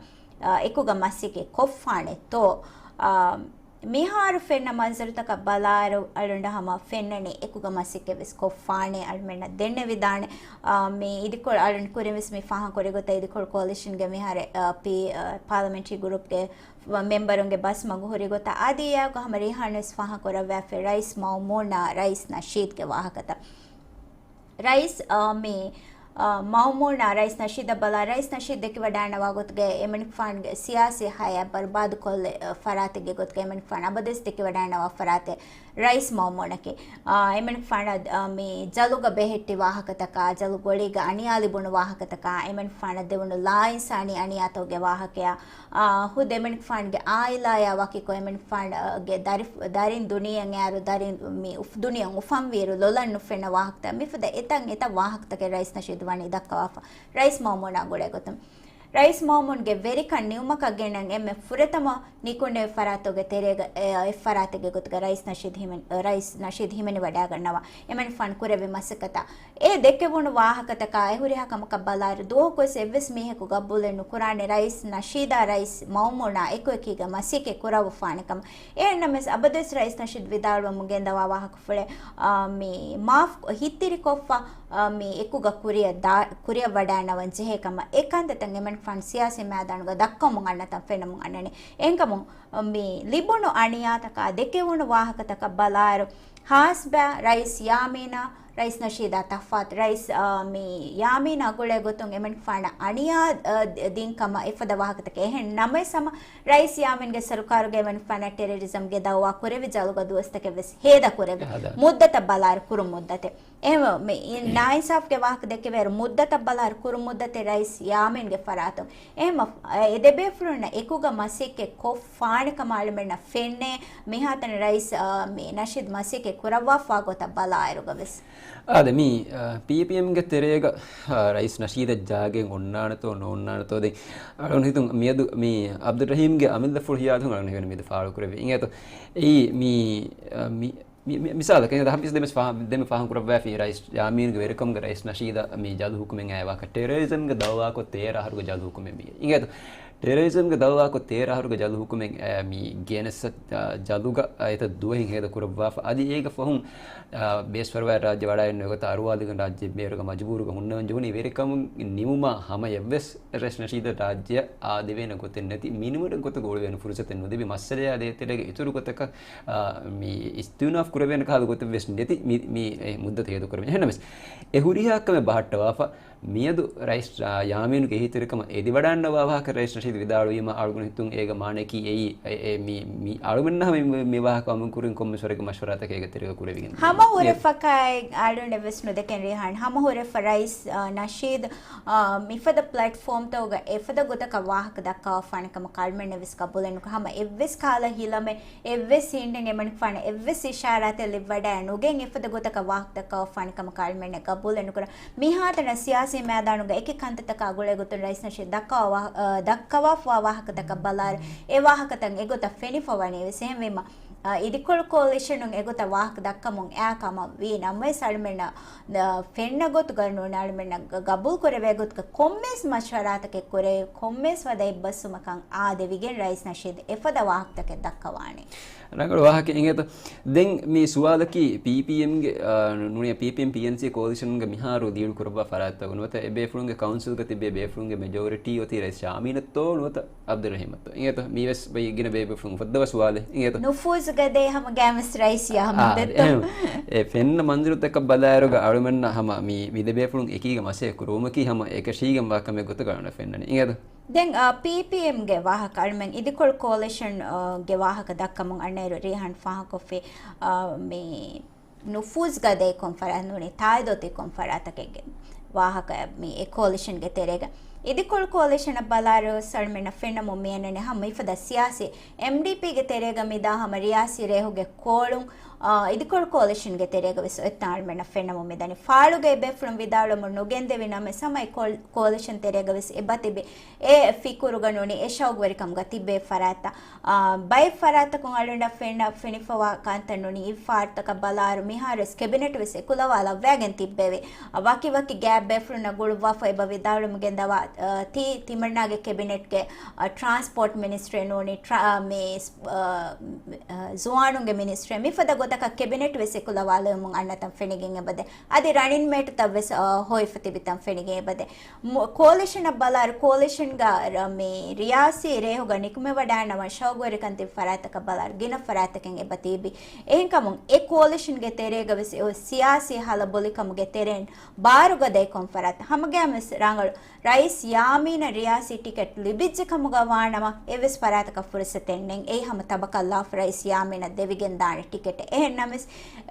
އާ، އެކުގަ މަސައްކަތް ކޮށްފާނެތޯ؟ އާ، މިހާރު ފެންނަ މަންޒަރުތަކަށް ބަލާއިރު އަޅުގަނޑަށް ހަމަ ފެންނަނީ އެކުގަ މަސައްކަތް ވެސް ކޮށްފާނެ އަޅުމެންނަށް ދެންނެވިދާނެ. އާ، މި އިދިކޮޅު އަޅުން ކުރިން ވެސް މި ފާހަގަ ކުރި ގޮތަށް އިދިކޮޅު ކޯލިޝަންގެ މިހާރު، އާ، ޕީ، އާ، ޕާލަމެންޓްރީ ގްރޫޕްގެ މެމްބަރުންގެ ބަސް މަގު ހުރި ގޮތަށް އަދި އެއާއެކު ހަމަ ރީހާން ވެސް ފާހަގަ ކުރައްވާފަ ރައީސް މައުމޫނާ ރައީސް ނަޝީދްގެ ވާހަކަތައް. ރައީސް، އާ، މި، އާ، މައުމޫނާ ރައީސް ނަޝީދަށް ބަލާ، ރައީސް ނަޝީދު ދެކިވަޑައިންނަވާ ގޮތުގައި އެމަނިކުފާނުގެ ސިޔާސީ ހަޔާތް ބަރުބާދުކޮށްލެ، އާ، ފަރާތެއްގެ ގޮތުގައި އެމަނިކުފާނު އަބަދުވެސް ދެކިވަޑައިންނަވާ ފަރާތެއް ރައީސް މައުމޫނަކީ. އާ، އެމަނިކުފާނަށް، އާ، މި ޖަލުގަ ބެހެއްޓި ވާހަކަތަކާ، ޖަލު ގޮޅީގަ އަނިޔާ ލިބުނު ވާހަކަތަކާ، އެމަނިކުފާނަށް ދެވުނު ލާއިންސާނީ އަނިޔާތަކުގެ ވާހަކަޔާ، އާ، ހުދު އެމަނިކުފާނުގެ އާއިލާޔާ ވަކިކޮށް އެމަނިކުފާނުގެ ދަރި-، ދަރިން ދުނިޔެއަށް އައިއިރު ދަރިން މި އުފް-، ދުނިޔެއަށް އުފަންވިއިރު ލޮލަށް ނުފެންނަ ވާހަކަތައް މިފަދަ އެތައް އެތައް ވާހަކަތަކެއް ރައީސް ނަޝީދު ވަނީ ދައްކަވާފަ. ރައީސް މައުމޫނާ ގުޅޭ ގޮތުން. ރައީސް މައުމޫންގެ ވެރިކަން ނިމުމަކަށް ގެނައިން އެންމެ ފުރަތަމަ ނިކުންނެވި ފަރާތުގެ ތެރޭގަ، އެ، އެއް ފަރާތެއްގެ ގޮތުގަ ރައީސް ނަޝީދު ހިމެނި-، ރައީސް ނަޝީދު ހިމެނިވަޑައިގަންނަވާ އެމަނިކުފާނު ކުރެއްވި މަސައްކަތަށް. އެ ދެކެވުނު ވާހަކަތަކާ އެ ހުރިހާ ކަމަކަށް ބަލާއިރު، ދުވަހަކުވެސް އެއްވެސް މީހަކު ގަބޫލެއް ނުކުރާނެ ރައީސް ނަޝީދާ ރައީސް މައުމޫނާ އެކު އެކީގަ މަސައްކަތް ކުރައްވާފާނެ ކަމަށް. އެހެންނަމަވެސް، އަބަދުވެސް ރައީސް ނަޝީދު ވިދާޅުވަމުން ގެންދަވާ ވާހަކަފުޅެއް، އާ، މި މާފް ހިތްތިރިކޮށްފަ، އާ، މި އެކުގަ ކުރިއަށް ދާ-، ކުރިއަށް ވަޑައިންނަވަން ޖެހޭ ކަމަށް. އެ ކަންތައްތައް އެމަނިކުފާނު ސިޔާސީ މައިދާނުގަ ދައްކަމުން އަންނަތަން ފެނުމުން އަންނަނީ. އެހެންކަމުން، މި ލިބުނު އަނިޔާތަކާ ދެކެވުނު ވާހަކަތަކަށް ބަލާއިރު، ހާސްބައި ރައީސް ޔާމީނާ ރައީސް ނަޝީދާ ތަފާތު، ރައީސް، އާ، މި ޔާމީނާ ގުޅޭ ގޮތުން އެމަނިކުފާނަށް އަނިޔާ، އާ، ދިން ކަމަށް އެފަދަ ވާހަކަތަކެއް. އެހެން ނަމަވެސް ހަމަ ރައީސް ޔާމީންގެ ސަރުކާރުގެ އެމަނިކުފާނަށް ޓެރަރިޒަމްގެ ދައުވާ ކުރެވި ޖަލުގަ ދުވަސްތަކެއް ވެސް ހޭދަ ކުރެވި. ހޭދަ. މުއްދަތަށް ބަލާއިރު ކުރު މުއްދަތެއް. އެހެންވެ، މި އިން ނާއިންސާފްގެ ވާހަކަ ދެކެވޭއިރު މުއްދަތަށް ބަލާއިރު ކުރު މުއްދަތެއް ރައީސް ޔާމީންގެ ފަރާތުން. އެހެން މަ-، އެ ދެބޭފުޅުންނަށް އެކުގަ މަސައްކަތް ކޮށް ފާނެ ކަމަށް އަޅުމެންނަށް ފެންނޭ، މިހާތަނަށް ރައީސް، އާ، މި ނަޝީދު މަސައްކަތް ކުރައްވާފާ ގޮތަށް ބަލާއިރުގަ ވެސް. އާދެ، މި، އާ، ޕީޕީއެމްގެ ތެރޭގަ، އާ، ރައީސް ނަޝީދަށް ޖާގައެއް އޮންނާނެތޯ ނޯންނާނެތޯ ދެން އަޅުން ހިތުން މިއަދު މި އަބްދުއްރަހީމްގެ އަމިއްލަފުޅު ހިޔާދުން އަޅުން ހިވެން މިދަ ފާޅުކުރެވި. އިނގޭތޯ، އެއީ މި، އާ، މި މި-، މި-، މިސާލަކަށް، އެނގޭ ހަމަ ދެމެސް ފާހަ-، ދެމެ ފާހަގަކުރައްވާފި ރައީސް ޔާމީންގެ ވެރިކަމުގެ ރައީސް ނަޝީދަށް މި ޖަލު ހުކުމެއް އައި ވާހަކަ ޓެރަރިޒަމްގެ ދައުވާކޮށް ތޭރަ އަހަރުގެ ޖަލު ހުކުމެއް މި. އިނގޭތޯ، ޓެރަރިޒަމްގެ ދައުވާކޮށް ތޭރަ އަހަރުގެ ޖަލު ހުކުމެއް، އަ، މި ގެނެސް، އަ، ޖަލުގަ، އަ، އެތައް ދުވަހެއް ހޭދަ ކުރައްވާފަ. އަދި އޭގެ ފަހުން، އަ، ބޭސްފަރުވާ ރާއްޖެ ވަޑައިގެން ނުވަތަ އަރުވާލިގަން ރާއްޖެ ބޭރުގަ މަޖުބޫރުގަ ހުންނަވަން ޖެހުނީ ވެރިކަމުން ނިމުމާ ހަމަޔަށްވެސް ރައީސް ނަޝީދަށް ރާއްޖެއަށް އާދެވޭނެ ގޮތެއް ނެތި، މިނިވަނަ ގޮތަކަށް އުޅުވޭނެ ފުރުސަތެއް ނުލިބި، މައްސަލަޔާ ދޭތެރޭގެ އިތުރު ގޮތަކަށް، އާ، މި އިސްތިއުނާފް ކުރެވޭނެ ކަހަލަ ގޮތެއް ވެސް ނެތި މި، މި، އެ، މުއްދަތު ހޭދަ ކުރެވެން. އެހެންނަމަވެސް، އެ ހުރިހާ ކަމެއް ބަހައްޓަވާފަ، މިއަދު ރައީސް، އާ، ޔާމީނުގެ އެހީތެރިކަމަށް އެދިވަޑައިގަންނަވާ ވާހަކަ ރައީސް ނަޝީދު ވިދާޅުވީމަ، އަޅުގަނޑު ހިތުން އޭގެ މާނަޔަކީ އެއީ، އެ، އެ، މި، މި އަޅުމެންނަށް ހަމަ މި، މި ވާހަކަ އަމުން ކުރިން ކޮންމެސް ވަރެއްގެ މަޝްވަރާތަކެއް އޭގެ ތެރޭގަ ކުރެވިގެން ހަމަ ހުރެ އެ ފަކާއެއް އަޅުންނެއް ވެސް ނުދެކެން ރީހާން. ހަމަ ހުރެ ފަ-، ރައީސް، އާ، ނަޝީދު، އާ، މިފަދަ ޕްލެޓްފޯމްތަކުގަ އެފަދަ ގޮތަކަށް ވާހަކަ ދައްކަވާފާނެ ކަމަށް އަޅުމެންނެއް ވެސް ގަބޫލެއް ނުކުރޭ. ހަމަ އެއްވެސް ކަހަލަ ހިލަމެއް، އެއްވެސް ހިންނެއް އެމަނިކުފާނަށް އެއްވެސް އިޝާރާތެއް ލިބިވަޑައެއް ނުގެން އެފަދަ ގޮތަކަށް ވާހަކަ ދައްކަވާފާނެ ކަމަށް އަޅުމެންނެއް ގަބޫލެއް ނުކުރޭ. މިހާތަނަށް ސިޔާސީ މައިދާނުގަ އެކި ކަންތައްތަކާ ގުޅޭ ގޮތުން ރައީސް ނަޝީދު ދައްކަވާ ވާ-، އާ، ދައްކަވާފާ ވާހަކަތަކަށް ބަލާއިރު، އެ ވާހަކަތައް އެގޮތަށް ފެނިފަ ވަނީ ވެސް. އެހެންވީމަ، އާ، އިދިކޮޅު ކޯލިޝަނުން އެގޮތަށް ވާހަކަ ދައްކަމުން އެއާ ކަމަށް ވީ ނަމަވެސް، އަޅުމެންނަށް، އާ، ފެންނަ ގޮތުގަ ނޫން އަޅުމެންނަށް ގަ-، ގަބޫލު ކުރެވޭ ގޮތުގަ ކޮންމެސް މަޝްވަރާތަކެއް ކުރެވި، ކޮންމެސް ފަދަ އެއްބަސްވުމަކަށް އާދެވިގެން ރައީސް ނަޝީދު އެފަދަ ވާހަކަތަކެއް ދައްކަވާނެ. ރަނގަޅު ވާހަކަ އިނގޭތޯ. ދެން މި ސުވާލަކީ ޕީޕީއެމްގެ، އާ، ނޫނީ ޕީޕީއެމް ޕީއެންސީ ކޯލިޝަންގެ މިހާރު ދީޑު ކުރައްވާ ފަރާތްތަކުން ނުވަތަ އެ ބޭފުޅުންގެ ކައުންސިލްގަ ތިބޭ ބޭފުޅުންގެ މެޖޯރިޓީ އޮތީ ރައީސް ޔާމީނަށްތޯ ނުވަތަ އަބްދުއްރަހީމަށްތޯ؟ އިނގޭތޯ، މީވެސް ބައި ގިނަ ބޭބެފުޅުން އުފައްދަވާ ސުވާލެއް. އިނގޭތޯ؟ ނުފޫޒުގަ ދޭ ހަމަ ގާމިސް ރައީސް ޔާމީން އާ، ދެއްތޯ؟ އެހެން. އެ ފެންނަ މަންޒިރުތަކަށް ބަލާއިރުގަ އަޅުމެންނަށް ހަމަ މި، މި ދެ ބޭފުޅުން އެކީގަ މަސައްކަތް ކުރުވުމަކީ ހަމަ އެކަށީގެންވާ ކަމެއް ގޮތަކަށް އަޅުން ފެންނަނީ. އިނގޭތޯ؟ ދެން، އާ، ޕީޕީއެމްގެ ވާހަކަ އަޅުމެން އިދިކޮޅު ކޯލިޝަން، އާ، ގެ ވާހަކަ ދައްކަމުން އަންނައިރު ރީހާން ފާހަގަކޮށްފި، އާ، މި ނުފޫޒްގަ ދޭ ކޮންފަރާތް ނޫނީ ތާއީދު އޮތީ ކޮންފަރާތަކެއްގެ ވާހަކަ މި އެ ކޯލިޝަންގެ ތެރޭގަ. އިދިކޮޅު ކޯލިޝަނަށް ބަލާއިރު އަޅުމެންނަށް ފެންނަމުން މިއަންނަނީ ހަމަ މިފަދަ ސިޔާސީ އެމްޑީޕީގެ ތެރޭގަ މިދާ ހަމަ ރިޔާސީ ރޭހުގެ ކޯޅުން، އާ، އިދިކޮޅު ކޯލިޝަންގެ ތެރޭގަ ވެސް އޮތްތާ އަޅުމެންނަށް ފެންނަމުން މިދަނީ. ފާޅުގަ އެ ބޭފުޅުން ވިދާޅުވަމުން ނުގެންދެވި ނަމަވެސް ހަމަ އެ ކޯލް-، ކޯލިޝަން ތެރޭގަ ވެސް އެބަ ތިބި އެ ފިކުރުގަ ނޫނީ އެ ޝައުގުވެރިކަމުގަ ތިބޭ ފަރާތްތައް، އާ، ބައެއް ފަރާތްތަކުން އަޅުގަނޑަށް ފެންނަ-، ފެނިފަވާ ކަންތައް ނޫނީ އިއްފާރުތަކަށް ބަލާއިރު މިހާރުވެސް ކެބިނެޓް ވެސް އެކުލަވާލައްވައިގެން ތިއްބެވި. އާ، ވަކި ވަކި ގާތް ބޭފުޅުންނަށް ގުޅުއްވާފަ އެބަ ވިދާޅުވަމުން ގެންދަވާ، އާ، ތީ ތިމަންނާގެ ކެބިނެޓްގެ، އާ، ޓްރާންސްޕޯޓް މިނިސްޓްރީ ނޫނީ ޓްރާ-، އާ، މި، އާ، އާ، ޒުވާނުންގެ މިނިސްޓްރީ މިފަދަ ގޮތަކަށް ކެބިނެޓް ވެސް އެކުލަވާލެވުމުން އަންނަތަން ފެނިގެން އެބަދޭ. އަދި ރަނިން މޭޓުތައް ވެސް، އާ، ހޮވިފަ ތިބިތަން ފެނިގެން އެބަދޭ. މު-، ކޯލިޝަނަށް ބަލާއިރު، ކޯލިޝަންގަ ރ-، މި ރިޔާސީ ރޭހުގަ ނިކުމެވަޑައިންނަވާނެ ޝައުގުވެރިކަން ތިބި ފަރާތްތަކަށް ބަލާއިރު ގިނަ ފަރާތްތަކެއް އެބަ ތިބި. އެހެންކަމުން އެ ކޯލިޝަންގެ ތެރޭގަ ވެސް އެ ސިޔާސީ ހަލަބޮލިކަމުގެ ތެރެއިން ބާރުގަ ދޭ ކޮންފަރާތް ހަމަގައިމުވެސް ރަނގަޅު ރައީސް ޔާމީނަށް ރިޔާސީ ޓިކެޓް ލިބިއްޖެ ކަމުގަ ވާނަމަ، އެއްވެސް ފަރާތަކަށް ފުރުސަތެއް ނެތް. އެއީ ހަމަ ތަބަކަށް ލާފަ ރައީސް ޔާމީނަށް ދެވިގެން ދާނެ ޓިކެޓެއް. އެހެން ނަމަވެސް،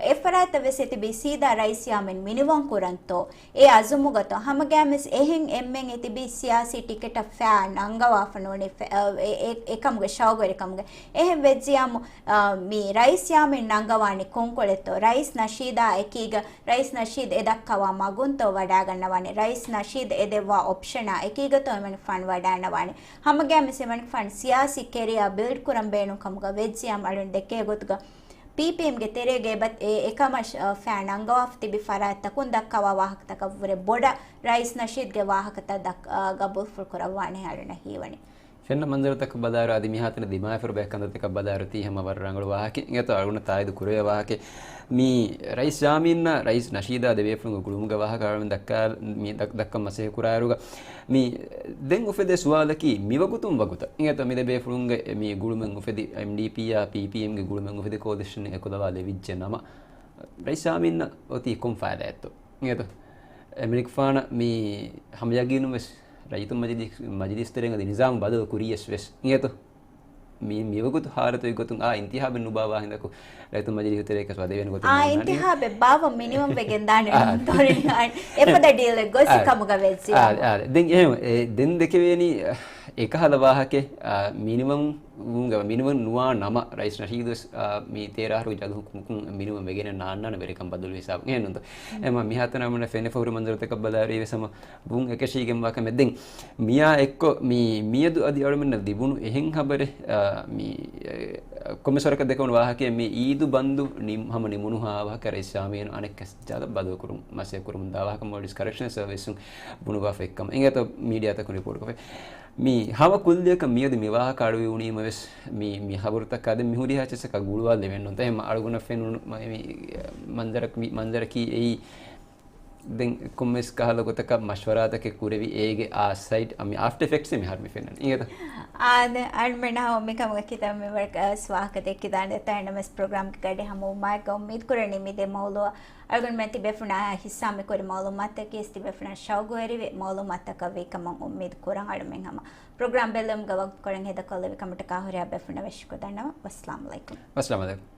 އެ ފަރާތަށް ވެސް އެ ތިބީ ސީދާ ރައީސް ޔާމީން މިނިވަން ކުރަންތޯ؟ އެ އަޒުމުގަތޯ؟ ހަމަގައިމުވެސް އެހެން އެންމެން އެ ތިބީ ސިޔާސީ ޓިކެޓަށް ފައި ނަންގަވާފަ ނޫނީ ފެ-، އަ، އެ، އެ، އެކަމުގެ ޝައުގުވެރިކަމުގެ. އެހެން ވެއްޖިޔާމު، އަ، މި ރައީސް ޔާމީން ނަންގަވާނީ ކޮންކޮޅެއްތޯ؟ ރައީސް ނަޝީދާ އެކީގަ ރައީސް ނަޝީދު އެ ދައްކަވާ މަގުންތޯ ވަޑައިގަންނަވާނެ؟ ރައީސް ނަޝީދު އެ ދެއްވާ އޮޕްޝަނާ އެކީގަތޯ އެމަނިކުފާނު ވަޑައިގަންނަވާނެ؟ ހަމަގައިމުވެސް އެމަނިކުފާނު ސިޔާސީ ކެރިއާ ބިލްޑް ކުރަން ބޭނުން ކަމުގަ ވެއްޖިޔާމު އަޅުން ދެކޭ ގޮތުގަ ޕީޕީއެމްގެ ތެރޭގަ އެބަ-، އެ-، އެކަމަށް، އަ، ފައި ނަންގަވާފަ ތިބި ފަރާތްތަކުން ދައްކަވާ ވާހަކަތަކަށްވުރެ ބޮޑަށް ރައީސް ނަޝީދުގެ ވާހަކަތައް ދައްކ-، އަ، ގަބޫލުފުޅު ކުރައްވާނެ އަޅުންނަށް ހީވަނީ. ފެންނަ މަންޒަރުތަކަށް ބަލާއިރު އަދި މިހާތަނަށް ދިމާވެފައިވާ ބައެއް ކަންތައްތަކަށް ބަލާއިރު ތީ ހަމަ ވަރަށް ރަނގަޅު ވާހަކައެއް. އިނގޭތޯ އަޅުގަނޑަށް ތާއީދު ކުރެވޭ ވާހަކައެއް. މި ރައީސް ޔާމީންއާ ރައީސް ނަޝީދާ ދެ ބޭފުޅުންގެ ގުޅުމުގެ ވާހަކަ އަޅުގަނޑު ދައްކާ، މި ދައް-، ދައްކަން މަސައްކަތް ކުރާއިރުގަ މި ދެން އުފެދޭ ސުވާލަކީ މިވަގުތުން ވަގުތަށް އިނގޭތޯ މި ދެ ބޭފުޅުންގެ މި ގުޅުމެއް އުފެދި، އެމްޑީޕީއާ ޕީޕީއެމްގެ ގުޅުމެއް އުފެދި ކޯލިޝަނެއް އެކުލަވާލެވިއްޖެ ނަމަ، ރައީސް ޝާމީންނަށް އޮތީ ކޮން ފައިދާއެއްތޯ؟ އިނގޭތޯ؟ އެމަނިކުފާނަށް މި ހަމަ ޔަގީނުން ވެސް ރައްޔިތުން މަޖިލިސް، މަޖިލިސް ތެރޭގަ އަދި ނިޒާމު ބަދަލު ކުރިޔަސް ވެސް، އިނގޭތޯ؟ މި، މިވަގުތު ހާލަތުގެ ގޮތުން އާ އިންތިހާބެއް ނުބާވާ ހިނދަކު ރައްޔިތުން މަޖިލިހު ތެރޭގަސް ވަދެވޭނެ ގޮތެއް އާ ނޯންނާނީ. އިންތިހާބެއް ބާއްވަން މިނިވަން ވެގެން ދާނެ އާ. ނޫންތޯ ރިން އާ. އެފަދަ ޑީލެއް ގޮސް އާ. ކަމުގަ ވެއްޖި. އާ، އާ. ދެން އެހެން، އެ، ދެން ދެކެވޭނީ، އެކަހަލަ ވާހަކެއް، އާ، މިނިވަން ވުން ގަ، މިނިވަން ނުވާ ނަމަ ރައީސް ނަޝީދު ވެސް، އާ، މި ތޭރަ އަހަރު ޖަލު ހުކުމަކުން މިނިވަން ވެގެނެއް ނާންނާނެ ވެރިކަން ބަދަލު ހިސާބު. އެހެންނުންތޯ؟ އެމަ މިހާތަނަށް މަނަ ފެނެ ފަހުރު މަންޒަރުތަކަށް ބަލާރީ ވެސް ހަމަ ވުން އެކަށީގެން ވާކަމެއް. ދެން މިޔާ އެއްކޮށް މި، މިއަދު އަދި އަޅުމެންނަށް ލިބުނު އެހެން ހަބަރެއް، އާ، މި، އެ، ކޮންމެސް ވަރަކަށް ދެކެވުނު ވާހަކައެއް މި އީދު ބަންދު ނިމް، ހަމަ ނިމުނުހާ ވާހަކަ ރައީސް ޝާމީނު އަނެއްކަސް ޖަލަށް ބަދަލު ކުރުން މަސައްކަތް ކުރަމުން ދާ ވާހަކަ މޯލްޑިވްސް ކަރެކްޝަނަލް ސަރވިސުން ބުނުވާފަ އެއްކަމަށް އިނގޭތޯ މީޑިއާތަކުން ރިޕޯޓް ކޮށްފަ. މި ހަމަ ކުއްލިއަކަށް މިއަދު މި ވާހަކަ އަޑުއިވުނީމަ ވެސް މި، މި ހަބަރުތަކާ ދެން މި ހުރިހާ ޗެއްސަކާ ގުޅުވާލެވެން ނޫންތަ؟ އެހެން އަޅުގަނޑަށް ފެނުނު މަ-، މި މަންޒަރަކީ، މި މަންޒަރަކީ އެއީ ދެން ކޮންމެސް ކަހަލަ ގޮތަކަށް މަޝްވަރާތަކެއް ކުރެވި އޭގެ އާ ސައިޑް، މި އާފްޓަ އިފެކްޓްސް މިހާރު މި ފެންނަނީ. އިނގޭތަ؟ އާދެ، އަޅުމެންނަށް ހަމަ މިކަމުގަ ކިތަންމެ ވަރަކަށް ވާހަކަ ދެއްކިދާނެ ތައިނަމަސް ޕްރޮގްރާމްގެ ގަޑި ހަމަވުމާއެކު އުއްމީދު ކުރަނީ މި ދެ މައުލޫއަށް އަޅުގަނޑުމެން ތިބޭފުޅުންނާ ހިއްސާ މި ކުރި މައުލޫމާތަކީ ތިބޭފުޅުންނަށް ޝައުގުވެރިވި މައުލޫމާތަކަށް ވީ ކަމަށް އުއްމީދު ކުރަން. އަޅުމެން ހަމަ ޕްރޮގްރާމް ބެލުމުގެ ވަގުތުކޮޅެއް ހޭދަކޮށްލެވި ކަމަށްޓަކާ ހުރިހާ ބޭފުޅުންނަށް ވެސް ޝުކުރު ދަންނަވަން. ވައްސަލާމް އަލައިކުމް. ވައްސަލާމް އަލައިކުމް.